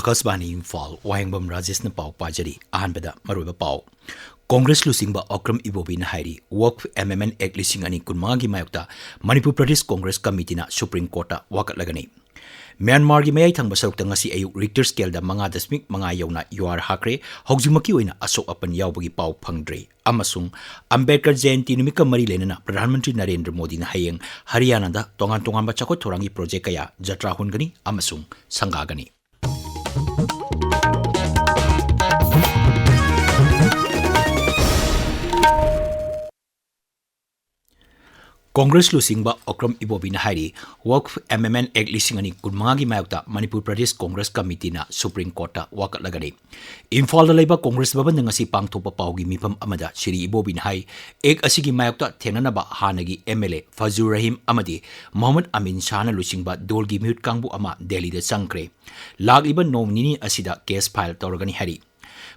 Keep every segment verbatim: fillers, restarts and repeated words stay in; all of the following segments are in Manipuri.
ꯑꯀꯥꯁꯕꯥꯅꯤ ꯏꯝꯐꯥꯜ, ꯋꯥꯍꯦꯡꯕꯝ ꯔꯥꯖꯦꯁꯅ ꯄꯥꯎ ꯄꯥꯖꯔꯤ꯫ ꯑꯍꯥꯟꯕꯗ ꯃꯔꯨꯑꯣꯏꯕ ꯄꯥꯎ꯫ ꯀꯣꯡꯒ꯭ꯔꯦꯁ ꯂꯨꯆꯤꯡꯕ ꯑꯣꯀ꯭ꯔꯝ ꯏꯕꯣꯕꯤꯅ ꯍꯥꯏꯔꯤ, ꯋꯛꯐ ꯑꯦꯃꯦꯟꯗꯃꯦꯟꯠ ꯑꯦꯛꯠ ꯂꯤꯁꯤꯡ ꯑꯅꯤ ꯀꯨꯟꯃꯉꯥꯒꯤ ꯃꯥꯌꯣꯛꯇ ꯃꯅꯤꯄꯨꯔ ꯄ꯭ꯔꯗꯦꯁ ꯀꯣꯡꯒ꯭ꯔꯦꯁ ꯀꯃꯤꯇꯤꯅ ꯁꯨꯄ꯭ꯔꯤꯝ ꯀꯣꯔꯠꯇ ꯋꯥꯀꯠꯂꯒꯅꯤ꯫ ꯃ꯭ꯌꯥꯟꯃꯥꯔꯒꯤ ꯃꯌꯥꯏ ꯊꯪꯕ ꯁꯔꯨꯛꯇ ꯉꯁꯤ ꯑꯌꯨꯛ ꯔꯤꯛꯇꯔ ꯁ꯭ꯀꯦꯜꯗ ꯃꯉꯥ ꯗꯁꯃꯤꯛ ꯃꯉꯥ ꯌꯧꯅ ꯌꯨꯍꯥꯔ ꯍꯥꯈ꯭ꯔꯦ꯫ ꯍꯧꯖꯤꯛꯃꯛꯀꯤ ꯑꯣꯏꯅ ꯑꯁꯣꯛ ꯑꯄꯟ ꯌꯥꯎꯕꯒꯤ ꯄꯥꯎ ꯐꯪꯗ꯭ꯔꯤ꯫ ꯑꯃꯁꯨꯡ ꯑꯝꯕꯦꯗꯀꯔ ꯖꯌꯟꯇꯤ ꯅꯨꯃꯤꯠꯀ ꯃꯔꯤ ꯂꯩꯅꯅ ꯄ꯭ꯔꯙꯥꯟ ꯃꯟꯇ꯭ꯔꯤ ꯅꯔꯦꯟꯗ꯭ꯔ ꯃꯣꯗꯤꯅ ꯍꯌꯦꯡ ꯍꯔꯤꯌꯥꯅꯥꯗ ꯇꯣꯉꯥꯟ ꯇꯣꯉꯥꯟꯕ ꯆꯥꯎꯈꯠ ꯊꯧꯔꯥꯡꯒꯤ ꯄ꯭ꯔꯣꯖꯦꯛ ꯀꯌꯥ ꯖꯇ꯭ꯔꯥ ꯍꯨꯟꯒꯅꯤ ꯑꯃꯁꯨꯡ ꯁꯪꯒꯥꯒꯅꯤ꯫ ꯀꯣꯡꯒ꯭ꯔꯦꯁ ꯂꯨꯆꯤꯡꯕ ꯑꯣꯀ꯭ꯔꯝ ꯏꯕꯣꯕꯤꯅ ꯍꯥꯏꯔꯤ, ꯋꯛꯐ ꯑꯦꯃꯦꯟꯗꯃꯦꯟꯠ ꯑꯦꯛꯠ ꯂꯤꯁꯤꯡ ꯑꯅꯤ ꯀꯨꯟꯃꯉꯥꯒꯤ ꯃꯥꯌꯣꯛꯇ ꯃꯅꯤꯄꯨꯔ ꯄ꯭ꯔꯗꯦꯁ ꯀꯣꯡꯒ꯭ꯔꯦꯁ ꯀꯃꯤꯇꯤꯅ ꯁꯨꯄ꯭ꯔꯤꯝ ꯀꯣꯔꯠꯇ ꯋꯥꯀꯠꯂꯒꯅꯤ꯫ ꯏꯝꯐꯥꯜꯗ ꯂꯩꯕ ꯀꯣꯡꯒ꯭ꯔꯦꯁ ꯚꯕꯟꯗ ꯉꯁꯤ ꯄꯥꯡꯊꯣꯛꯄ ꯄꯥꯎꯒꯤ ꯃꯤꯐꯝ ꯑꯃꯗ ꯁ꯭ꯔꯤ ꯏꯕꯣꯕꯤꯅ ꯍꯥꯏ, ꯑꯦꯛꯠ ꯑꯁꯤꯒꯤ ꯃꯥꯌꯣꯛꯇ ꯊꯦꯡꯅꯅꯕ ꯍꯥꯟꯅꯒꯤ ꯑꯦꯝ ꯑꯦꯜ ꯑꯦ ꯐꯖꯨꯔ ꯔꯍꯤꯝ ꯑꯃꯗꯤ ꯃꯣꯍꯝꯃꯗ ꯑꯃꯤꯟ ꯁꯥꯍꯅ ꯂꯨꯆꯤꯡꯕ ꯗꯣꯜꯒꯤ ꯃꯤꯍꯨꯠ ꯀꯥꯡꯕꯨ ꯑꯃ ꯗꯦꯜꯂꯤꯗ ꯆꯪꯈ꯭ꯔꯦ꯫ ꯂꯥꯛꯂꯤꯕ ꯅꯣꯡ ꯅꯤꯅꯤ ꯑꯁꯤꯗ ꯀꯦꯁ ꯐꯥꯏꯜ ꯇꯧꯔꯒꯅꯤ ꯍꯥꯏꯔꯤ꯫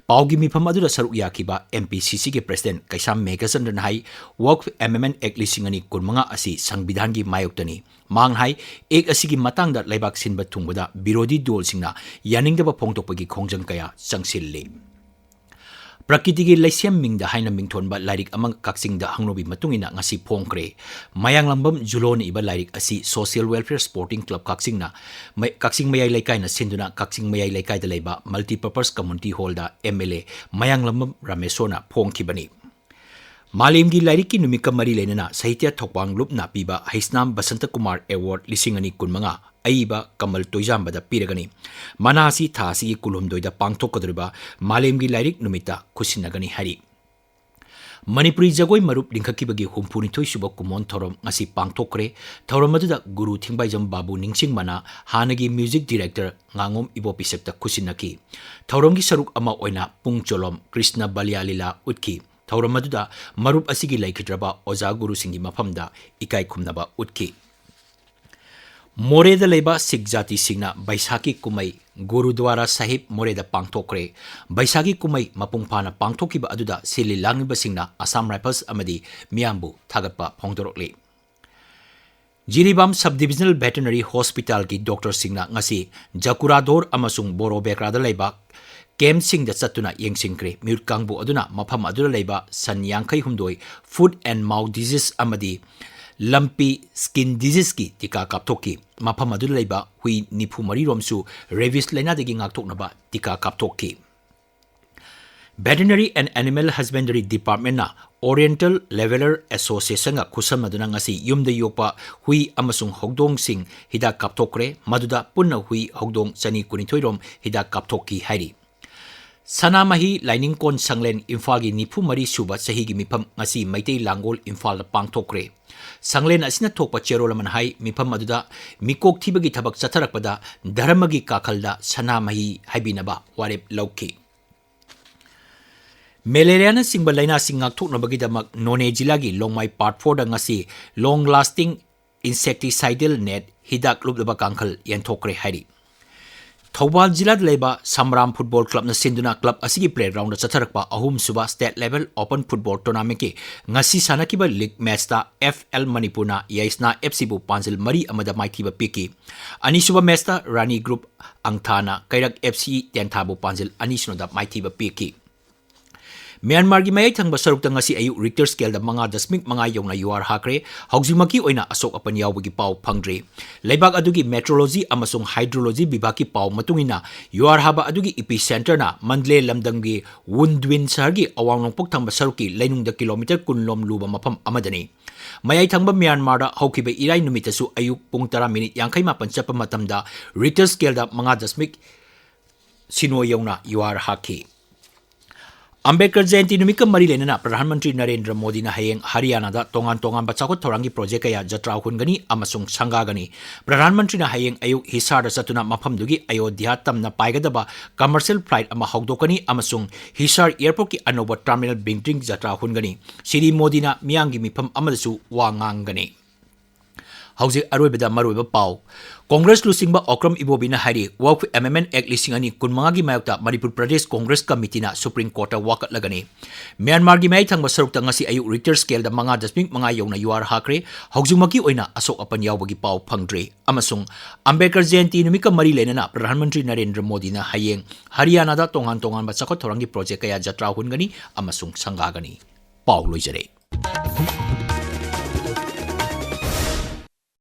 ꯄꯥꯎꯒꯤ ꯃꯤꯐꯝ ꯑꯗꯨꯗ ꯁꯔꯨꯛ ꯌꯥꯈꯤꯕ ꯑꯦꯝ ꯄꯤ ꯁꯤ ꯁꯤꯒꯤ ꯄ꯭ꯔꯁꯤꯗꯦꯟꯠ ꯀꯩꯁꯥꯝ ꯃꯦꯘꯆꯟꯗ꯭ꯔꯅ ꯍꯥꯏ, ꯋꯛꯐ ꯑꯦꯃꯦꯟꯗꯃꯦꯟꯠ ꯑꯦꯛꯠ ꯂꯤꯁꯤꯡ ꯑꯅꯤ ꯀꯨꯟꯃꯉꯥ ꯑꯁꯤ ꯁꯪꯕꯤꯙꯥꯟꯒꯤ ꯃꯥꯌꯣꯛꯇꯅꯤ꯫ ꯃꯍꯥꯛꯅ ꯍꯥꯏ, ꯑꯦꯛꯠ ꯑꯁꯤꯒꯤ ꯃꯇꯥꯡꯗ ꯂꯩꯕꯥꯛ ꯁꯤꯟꯕ ꯊꯨꯡꯕꯗ ꯕꯤꯔꯣꯙꯤ ꯗꯣꯜꯁꯤꯡꯅ ꯌꯥꯅꯤꯡꯗꯕ ꯐꯣꯡꯗꯣꯛꯄꯒꯤ ꯈꯣꯡꯖꯪ ꯀꯌꯥ ꯆꯪꯁꯤꯜꯂꯤ꯫ ꯄ꯭ꯔꯀꯤꯇꯤꯒꯤ ꯂꯩꯁꯦꯝ ꯃꯤꯡꯗ ꯍꯥꯏꯅ ꯃꯤꯡꯊꯣꯟꯕ ꯂꯥꯏꯔꯤꯛ ꯑꯃ ꯀꯛꯆꯤꯡꯗ ꯍꯪꯅꯧꯕꯤ ꯃꯇꯨꯡ ꯏꯟꯅ ꯉꯁꯤ ꯐꯣꯡꯈ꯭ꯔꯦ꯫ ꯃꯌꯥꯡꯂꯝꯕꯝ ꯖꯨꯂꯣꯅ ꯏꯕ ꯂꯥꯏꯔꯤꯛ ꯑꯁꯤ ꯁꯣꯁꯤꯌꯦꯜ ꯋꯦꯜꯐꯤꯌꯔ ꯁ꯭ꯄꯣꯔꯇꯤꯡ ꯀ꯭ꯂꯕ ꯀꯛꯆꯤꯡꯅ ꯃ-, ꯀꯛꯆꯤꯡ ꯃꯌꯥꯏ ꯂꯩꯀꯥꯏꯅ ꯁꯤꯟꯗꯨꯅ ꯀꯛꯆꯤꯡ ꯃꯌꯥꯏ ꯂꯩꯀꯥꯏꯗ ꯂꯩꯕ ꯃꯜꯇꯤꯄꯔꯄꯁ ꯀꯝꯃꯨꯅꯤꯇꯤ ꯍꯣꯜꯗ ꯑꯦꯝ ꯑꯦꯜ ꯑꯦ ꯃꯌꯥꯡꯂꯝꯕꯝ ꯔꯥꯃꯦꯁꯣꯔꯅ ꯐꯣꯡꯈꯤꯕꯅꯤ꯫ ꯃꯥꯂꯦꯝꯒꯤ ꯂꯥꯏꯔꯤꯛꯀꯤ ꯅꯨꯃꯤꯠꯀ ꯃꯔꯤ ꯂꯩꯅꯅ ꯁꯥꯍꯤꯇ꯭ꯌ ꯊꯧꯕꯥꯡ ꯂꯨꯞꯅ ꯄꯤꯕ ꯍꯩꯁꯅꯥꯝ ꯕꯁꯟꯇ ꯀꯨꯃꯥꯔ ꯑꯦꯋꯥꯔꯗ ꯂꯤꯁꯤꯡ ꯑꯅꯤ ꯀꯨꯟꯃꯉꯥ ꯑꯏꯕ ꯀꯃꯜ ꯇꯣꯏꯖꯥꯝꯕꯗ ꯄꯤꯔꯒꯅꯤ꯫ ꯃꯅꯥ ꯑꯁꯤ ꯊꯥ ꯑꯁꯤꯒꯤ ꯀꯨꯟꯍꯨꯝꯗꯣꯏꯗ ꯄꯥꯡꯊꯣꯛꯀꯗꯧꯔꯤꯕ ꯃꯥꯂꯦꯝꯒꯤ ꯂꯥꯏꯔꯤꯛ ꯅꯨꯃꯤꯠꯇ ꯈꯨꯠꯁꯤꯟꯅꯒꯅꯤ ꯍꯥꯏꯔꯤ꯫ ꯃꯅꯤꯄꯨꯔꯤ ꯖꯒꯣꯏ ꯃꯔꯨꯞ ꯂꯤꯡꯈꯠꯈꯤꯕꯒꯤ ꯍꯨꯝꯐꯨꯅꯤꯊꯣꯏ ꯁꯨꯕ ꯀꯨꯝꯑꯣꯟ ꯊꯧꯔꯝ ꯉꯁꯤ ꯄꯥꯡꯊꯣꯛꯈ꯭ꯔꯦ꯫ ꯊꯧꯔꯝ ꯑꯗꯨꯗ ꯒꯨꯔꯨ ꯊꯤꯡꯕꯥꯏꯖꯝ ꯕꯥꯕꯨ ꯅꯤꯡꯁꯤꯡꯕꯅ ꯍꯥꯟꯅꯒꯤ ꯃ꯭ꯌꯨꯖꯤꯛ ꯗꯤꯔꯦꯛꯇꯔ ꯉꯥꯉꯣꯝ ꯏꯕꯣꯄꯤꯁꯛꯇ ꯈꯨꯠꯁꯤꯟꯅꯈꯤ꯫ ꯊꯧꯔꯝꯒꯤ ꯁꯔꯨꯛ ꯑꯃ ꯑꯣꯏꯅ ꯄꯨꯡ ꯆꯣꯂꯣꯝ ꯀ꯭ꯔꯤꯁꯅ ꯕꯂꯤꯌꯥ ꯂꯤꯂꯥ ꯎꯠꯈꯤ꯫ ꯊꯧꯔꯝ ꯑꯗꯨꯗ ꯃꯔꯨꯞ ꯑꯁꯤꯒꯤ ꯂꯩꯈꯤꯗ꯭ꯔꯕ ꯑꯣꯖꯥ ꯒꯨꯔꯨꯁꯤꯡꯒꯤ ꯃꯐꯝꯗ ꯏꯀꯥꯏ ꯈꯨꯝꯅꯕ ꯎꯠꯈꯤ꯫ ꯃꯣꯔꯦꯗ ꯂꯩꯕ ꯁꯤꯈ ꯖꯥꯇꯤꯁꯤꯡꯅ ꯕꯩꯁꯥꯈꯤ ꯀꯨꯝꯍꯩ ꯒꯨꯔꯨꯗ꯭ꯋꯥꯔꯥ ꯁꯥꯍꯤꯕ ꯃꯣꯔꯦꯗ ꯄꯥꯡꯊꯣꯛꯈ꯭ꯔꯦ꯫ ꯕꯩꯁꯥꯈꯤ ꯀꯨꯝꯍꯩ ꯃꯄꯨꯡ ꯐꯥꯅ ꯄꯥꯡꯊꯣꯛꯈꯤꯕ ꯑꯗꯨꯗ ꯁꯤꯜꯂꯤ ꯂꯥꯡꯂꯤꯕꯁꯤꯡꯅ ꯑꯁꯥꯝ ꯔꯥꯏꯐꯜꯁ ꯑꯃꯗꯤ ꯃꯤꯌꯥꯝꯕꯨ ꯊꯥꯒꯠꯄ ꯐꯣꯡꯗꯣꯔꯛꯂꯤ꯫ ꯖꯤꯔꯤꯕꯥꯝ Sub Divisional Veterinary Hospitalꯒꯤ doctorꯁꯤꯡꯅ ꯉꯁꯤ ꯖꯀꯨꯔꯥꯙꯣꯔ ꯑꯃꯁꯨꯡ ꯕꯣꯔꯣꯕꯦꯀ꯭ꯔꯥꯗ ꯂꯩꯕ campꯁꯤꯡꯗ ꯆꯠꯇꯨꯅ ꯌꯦꯡꯁꯤꯟꯈ꯭ꯔꯦ꯫ ꯃꯤꯑꯣꯠ ꯀꯥꯡꯕꯨ ꯑꯗꯨꯅ ꯃꯐꯝ ꯑꯗꯨꯗ ꯂꯩꯕ ꯁꯟ ꯌꯥꯡꯈꯩ ꯍꯨꯝꯗꯣꯏ foot and mouth disease ꯑꯃꯗꯤ ꯂꯝꯄꯤ skin diseaseꯀꯤ ꯇꯤꯀꯥ ꯀꯥꯞꯊꯣꯛꯈꯤ꯫ ꯃꯐꯝ ꯑꯗꯨꯗ ꯂꯩꯕ ꯍꯨꯏ ꯅꯤꯐꯨ ꯃꯔꯤ ꯔꯣꯝꯁꯨ rabies ꯂꯥꯏꯅꯥꯗꯒꯤ ꯉꯥꯛꯊꯣꯛꯅꯕ ꯇꯤꯀꯥ ꯀꯥꯞꯊꯣꯛꯈꯤ꯫ Veterinary and Animal Husbandry Departmentꯅ Oriental Leveller Associationꯒ ꯈꯨꯠꯁꯝꯅꯗꯨꯅ ꯉꯁꯤ ꯌꯨꯝꯗ ꯌꯣꯛꯄ ꯍꯨꯏ ꯑꯃꯁꯨꯡ ꯍꯧꯗꯣꯡꯁꯤꯡ ꯍꯤꯗꯥꯛ ꯀꯥꯞꯊꯣꯛꯈ꯭ꯔꯦ꯫ ꯃꯗꯨꯗ ꯄꯨꯟꯅ ꯍꯨꯏ ꯍꯧꯗꯣꯡ ꯆꯅꯤ ꯀꯨꯟꯅꯤꯊꯣꯏ ꯔꯣꯝ ꯍꯤꯗꯥꯛ ꯀꯥꯞꯊꯣꯛꯈꯤ ꯍꯥꯏꯔꯤ꯫ ꯁꯅꯥꯃꯍꯤ ꯂꯥꯏꯅꯤꯡꯀꯣꯟ ꯁꯪꯂꯦꯟ ꯏꯝꯐꯥꯜꯒꯤ ꯅꯤꯐꯨ ꯃꯔꯤ ꯁꯨꯕ ꯆꯍꯤꯒꯤ ꯃꯤꯐꯝ ꯉꯁꯤ ꯃꯩꯇꯩ ꯂꯥꯡꯒꯣꯜ ꯏꯝꯐꯥꯜꯗ ꯄꯥꯡꯊꯣꯛꯈ꯭ꯔꯦ꯫ ꯁꯪꯂꯦꯟ ꯑꯁꯤꯅ ꯊꯣꯛꯄ ꯆꯦꯔꯣꯜ ꯑꯃꯅ ꯍꯥꯏ, ꯃꯤꯐꯝ ꯑꯗꯨꯗ ꯃꯤꯀꯣꯛ ꯊꯤꯕꯒꯤ ꯊꯕꯛ ꯆꯠꯊꯔꯛꯄꯗ ꯙꯔꯃꯒꯤ ꯀꯥꯈꯜꯗ ꯁꯅꯥꯃꯍꯤ ꯍꯥꯏꯕꯤꯅꯕ ꯋꯥꯔꯦꯞ ꯂꯧꯈꯤ꯫ ꯃꯦꯂꯦꯔꯤꯌꯥꯅꯆꯤꯡꯕ ꯂꯥꯏꯅꯥꯁꯤꯡ ꯉꯥꯛꯊꯣꯛꯅꯕꯒꯤꯗꯃꯛ ꯅꯣꯅꯦ ꯖꯤꯂꯥꯒꯤ ꯂꯣꯡꯃꯥꯏ Part Fourꯗ ꯉꯁꯤ long lasting insecticidal net ꯍꯤꯗꯥꯛ ꯂꯨꯞꯂꯕ ꯀꯥꯡꯈꯜ ꯌꯦꯟꯊꯣꯛꯈ꯭ꯔꯦ ꯍꯥꯏꯔꯤ꯫ ꯊꯧꯕꯥꯜ ꯖꯤꯂꯥꯗ ꯂꯩꯕ ꯁꯝꯔꯥꯝ Football Clubꯅ ꯁꯤꯟꯗꯨꯅ club ꯑꯁꯤꯒꯤ playgroundꯗ ꯆꯠꯊꯔꯛꯄ ꯑꯍꯨꯝꯁꯨꯕ State Level Open Football Tournamentꯀꯤ ꯉꯁꯤ ꯁꯥꯟꯅꯈꯤꯕ league matchꯇ F L ꯃꯅꯤꯄꯨꯔꯅ ꯌꯥꯏꯁꯅꯥ F Cꯕꯨ ꯄꯥꯟꯖꯤꯜ ꯃꯔꯤ ꯑꯃꯗ ꯃꯥꯏꯊꯤꯕ ꯄꯤꯈꯤ꯫ ꯑꯅꯤꯁꯨꯕ matchꯇ ꯔꯥꯅꯤ Group ꯑꯪꯊꯥꯅ ꯀꯩꯔꯛ F C ꯇꯦꯟꯊꯥꯕꯨ ꯄꯥꯟꯖꯤꯜ ꯑꯅꯤ ꯁꯨꯞꯅꯗ ꯃꯥꯏꯊꯤꯕ ꯄꯤꯈꯤ꯫ ꯃ꯭ꯌꯥꯟꯃꯥꯔꯒꯤ ꯃꯌꯥꯏ ꯊꯪꯕ ꯁꯔꯨꯛꯇ ꯉꯁꯤ ꯑꯌꯨꯛ Richter scaleꯗ ꯃꯉꯥ ꯗꯁꯃꯤꯛ ꯃꯉꯥ ꯌꯧꯅ ꯌꯨꯍꯥꯔ ꯍꯥꯈ꯭ꯔꯦ꯫ ꯍꯧꯖꯤꯛꯃꯛꯀꯤ ꯑꯣꯏꯅ ꯑꯁꯣꯛ ꯑꯄꯟ ꯌꯥꯎꯕꯒꯤ ꯄꯥꯎ ꯐꯪꯗ꯭ꯔꯤ꯫ ꯂꯩꯕꯥꯛ ꯑꯗꯨꯒꯤ meteorology ꯑꯃꯁꯨꯡ hydrology ꯕꯤꯚꯥꯒꯀꯤ ꯄꯥꯎ ꯃꯇꯨꯡ ꯏꯟꯅ, ꯌꯨꯍꯥꯔ ꯍꯥꯕ ꯑꯗꯨꯒꯤ epicenterꯅ ꯃꯟꯗꯂꯦ ꯂꯝꯗꯝꯒꯤ ꯋꯨꯟꯗ꯭ꯋꯤꯟ ꯁꯍꯔꯒꯤ ꯑꯋꯥꯡ ꯅꯣꯡꯄꯣꯛ ꯊꯪꯕ ꯁꯔꯨꯛꯀꯤ ꯂꯩꯅꯨꯡꯗ kilometre ꯀꯨꯟ ꯂꯣꯝ ꯂꯨꯕ ꯃꯐꯝ ꯑꯃꯗꯅꯤ꯫ ꯃꯌꯥꯏ ꯊꯪꯕ ꯃ꯭ꯌꯥꯟꯃꯥꯔꯗ ꯍꯧꯈꯤꯕ ꯏꯔꯥꯏ ꯅꯨꯃꯤꯠꯇꯁꯨ ꯑꯌꯨꯛ ꯄꯨꯡ ꯇꯔꯥ ꯃꯤꯅꯤꯠ ꯌꯥꯡꯈꯩ ꯃꯥꯄꯟ ꯆꯠꯄ ꯃꯇꯝꯗ Richter scaleꯗ ꯃꯉꯥ ꯗꯁꯃꯤꯛ ꯁꯤꯅꯣ ꯌꯧꯅ ꯌꯨꯍꯥꯔ ꯍꯥꯈꯤ꯫ ꯑꯝꯕꯦꯗꯀꯔ ꯖꯌꯟꯇꯤ ꯅꯨꯃꯤꯠꯀ ꯃꯔꯤ ꯂꯩꯅꯅ ꯄ꯭ꯔꯙꯥꯟ ꯃꯟꯇ꯭ꯔꯤ ꯅꯔꯦꯟꯗ꯭ꯔ ꯃꯣꯗꯤꯅ ꯍꯌꯦꯡ ꯍꯔꯤꯌꯥꯅꯥꯗ ꯇꯣꯉꯥꯟ ꯇꯣꯉꯥꯟꯕ ꯆꯥꯎꯈꯠ ꯊꯧꯔꯥꯡꯒꯤ project ꯀꯌꯥ ꯖꯇ꯭ꯔꯥ ꯍꯨꯟꯒꯅꯤ ꯑꯃꯁꯨꯡ ꯁꯪꯒꯥꯒꯅꯤ꯫ ꯄ꯭ꯔꯙꯥꯟ ꯃꯟꯇ꯭ꯔꯤꯅ ꯍꯌꯦꯡ ꯑꯌꯨꯛ ꯍꯤꯁꯥꯔꯗ ꯆꯠꯇꯨꯅ ꯃꯐꯝꯗꯨꯒꯤ ꯑꯌꯣꯙ꯭ꯌꯥ ꯇꯝꯅ ꯄꯥꯏꯒꯗꯕ commercial flight ꯑꯃ ꯍꯧꯗꯣꯛꯀꯅꯤ ꯑꯃꯁꯨꯡ ꯍꯤꯁꯥꯔ airportꯀꯤ ꯑꯅꯧꯕ terminal building ꯖꯇ꯭ꯔꯥ ꯍꯨꯟꯒꯅꯤ꯫ ꯁ꯭ꯔꯤ ꯃꯣꯗꯤꯅ ꯃꯤꯌꯥꯝꯒꯤ ꯃꯤꯐꯝ ꯑꯃꯗꯁꯨ ꯋꯥ ꯉꯥꯡꯒꯅꯤ꯫ ꯍꯧꯖꯤꯛ ꯑꯔꯣꯏꯕꯗ ꯃꯔꯨꯑꯣꯏꯕ ꯄꯥꯎ꯫ ꯀꯣꯡꯒ꯭ꯔꯦꯁ ꯂꯨꯆꯤꯡꯕ ꯑꯣꯀ꯭ꯔꯝ ꯏꯕꯣꯕꯤꯅ ꯍꯥꯏꯔꯤ, ꯋꯛꯐ ꯑꯦꯃꯦꯟꯗꯃꯦꯟꯠ ꯑꯦꯛꯠ ꯂꯤꯁꯤꯡ ꯑꯅꯤ ꯀꯨꯟꯃꯉꯥꯒꯤ ꯃꯥꯌꯣꯛꯇ ꯃꯅꯤꯄꯨꯔ ꯄ꯭ꯔꯗꯦꯁ ꯀꯣꯡꯒ꯭ꯔꯦꯁ ꯀꯃꯤꯇꯤꯅ ꯁꯨꯄ꯭ꯔꯤꯝ ꯀꯣꯔꯠꯇ ꯋꯥꯀꯠꯂꯒꯅꯤ꯫ ꯃ꯭ꯌꯥꯟꯃꯥꯔꯒꯤ ꯃꯌꯥꯏ ꯊꯪꯕ ꯁꯔꯨꯛꯇ ꯉꯁꯤ ꯑꯌꯨꯛ ꯔꯤꯛꯇꯔ ꯁ꯭ꯀꯦꯜꯗ ꯃꯉꯥ ꯗꯁꯃꯤꯛ ꯃꯉꯥ ꯌꯧꯅ ꯌꯨꯍꯥꯔ ꯍꯥꯈ꯭ꯔꯦ꯫ ꯍꯧꯖꯤꯛꯃꯛꯀꯤ ꯑꯣꯏꯅ ꯑꯁꯣꯛ ꯑꯄꯟ ꯌꯥꯎꯕꯒꯤ ꯄꯥꯎ ꯐꯪꯗ꯭ꯔꯤ꯫ ꯑꯃꯁꯨꯡ ꯑꯝꯕꯦꯗꯀꯔ ꯖꯌꯟꯇꯤ ꯅꯨꯃꯤꯠꯀ ꯃꯔꯤ ꯂꯩꯅꯅ ꯄ꯭ꯔꯙꯥꯟ ꯃꯟꯇ꯭ꯔꯤ ꯅꯔꯦꯟꯗ꯭ꯔ ꯃꯣꯗꯤꯅ ꯍꯌꯦꯡ ꯍꯔꯤꯌꯥꯅꯥꯗ ꯇꯣꯉꯥꯟ ꯇꯣꯉꯥꯟꯕ ꯆꯥꯎꯈꯠ ꯊꯧꯔꯥꯡꯒꯤ ꯄ꯭ꯔꯣꯖꯦꯛ ꯀꯌꯥ ꯖꯇ꯭ꯔꯥ ꯍꯨꯟꯒꯅꯤ ꯑꯃꯁꯨꯡ ꯁꯪꯒꯥꯒꯅꯤ꯫ ꯄꯥꯎ ꯂꯣꯏꯖꯔꯦ꯫